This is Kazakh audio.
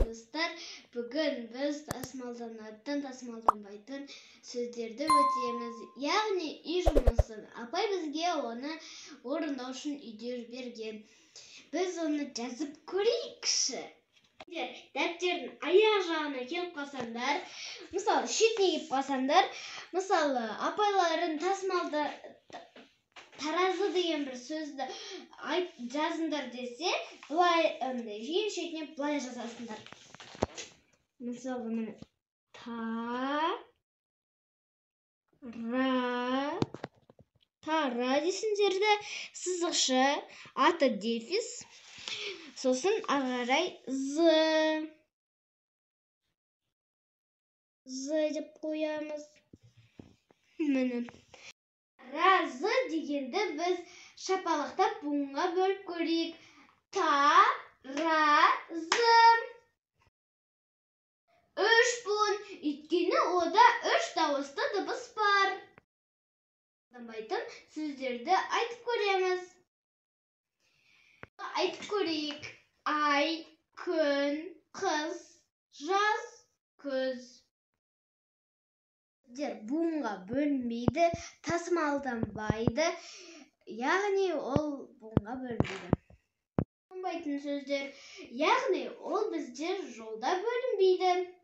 Достар, бүгін біз тасымалданатын, тасымалданбайтын сөздерді өтеміз. Яғни үй жұмысын. Апай бізге оны орындау үшін үйде берген. Біз оны жазып көрейікші. Дәптердің аяқ жағына келіп қалсаңдар, мысалы, шетіне келіп қалсаңдар, мысалы, апайларын тасымалда таразы деген бір сөзді айт, жазыңдар десе, былай андай ең шетіне былай жазасыңдар. Мысалы, міне, та ра тара дейсіңдер де, сызықшы, аты дефис, сосын ары қарай з з деп қоямыз. Міне, разы дегенді біз шапалақтап буынға бөліп көрейік. Та, ра, зы. Үш буын, өйткені ода үш дауысты дыбыс бар. Тасымалданбайтын сөздерді айтып көреміз. Айтып көрейік. Ай, күн, қыз, жаз, күз. Буынға бөлінбейді, тасымалданбайды, яғни ол буынға бөлінбейді. Бөлінбейтін сөздер, яғни ол бізде жолда бөлінбейді.